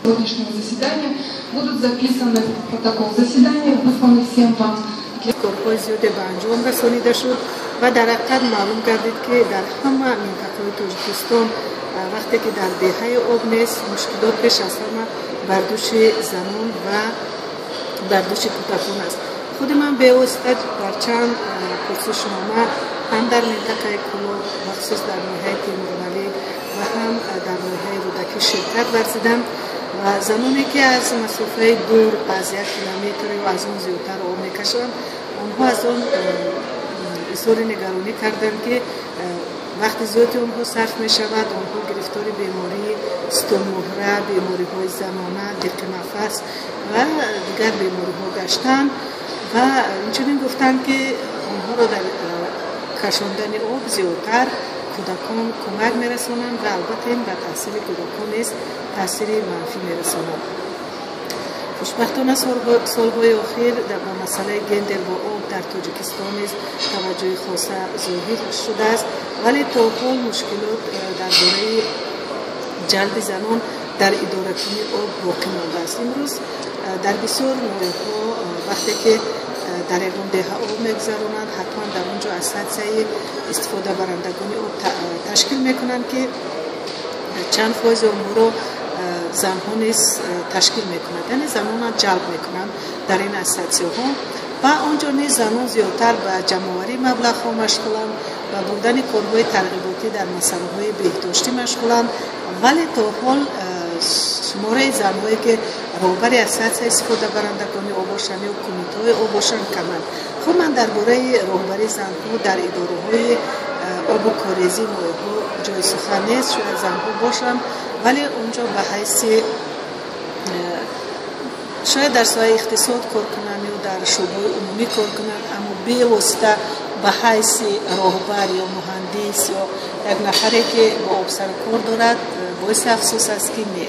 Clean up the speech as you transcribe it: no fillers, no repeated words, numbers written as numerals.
Сегодняшнего заседания будут записаны в протокол заседания, высланы всем вам. Корҳои зиёде ба анҷом расонида шуд ва дар ҳақиқат маълум гардид, ки дар ҳама минтақаҳои Тоҷикистон, вақте ки дар деҳаи об нест, мушкилот пеш аз ҳама бар дӯши занон ва бар дӯши кӯдакон аст. Худи ман бевосита дар чанд пурсишнома ҳам дар минтақаи Кӯлоб, махсус дар ноҳияи Темурмалик, ва ҳам дар ноҳияи Рӯдакӣ ширкат варзидам ва заноне, ки аз масофаи дур, аз 1 километр ё аз он зиёдтар об мекашанд, онҳо аз он изҳори нигаронӣ карданд, ки вақти зиёди онҳо сарф мешавад, онҳо гирифтори бемории сутунмуҳра, бемориҳои занона, диқи нафас ва дигар бемориҳо гаштанд ва инчунин гуфтанд, ки онҳоро дар кашондани об зиёдтар кӯдакон кӯмак мерасонанд ва албатта ин ба таҳсили кӯдакон низ таъсири манфӣ мерасонад. Хушбахтона, солҳои охир ба масъалаи гендер ва об дар Тоҷикистон низ таваҷҷӯҳи хоса зоҳир шудааст, вале то ҳол мушкилот дар бораи ҷалби занон дар идоракунии об боқӣ мондааст. Имрӯз дар бисёр ноҳияҳо, вақте ки дар ягон деҳа об мегузаронанд, ҳатман дар он ҷо ассотсиатсияи истифодабарандагони об ташкил мекунанд, ки чанд фоизи онҳоро занҳо низ ташкил мекунанд, яъне занонро ҷалб мекунанд дар ин ассотсиатсияҳо ва он ҷо низ занон зиёдтар ба ҷамъоварии маблағҳо машғуланд, ба бурдани корҳои тарғиботӣ дар масъалаҳои беҳдоштӣ машғуланд, вале то ҳол шумораи занҳое, ки роҳбари ассотсиатсияи истифодабарандагони об бошанд ё кумитаҳои об бошанд, каманд. Хуб, ман дар бораи роҳбарии занҳо дар идораҳои обу корезии ноҳияҳо ҷои сухан нест. Шояд занҳо бошанд, вале он ҷо ба ҳайси шояд дар соҳаи иқтисод кор кунанд ё дар шӯъбаҳои умумӣ кор кунанд, аммо бевосита ба ҳайси роҳбар ё муҳандис ё як нафаре, ки бо об сару кор дорад, боиси афсӯс аст, ки нест.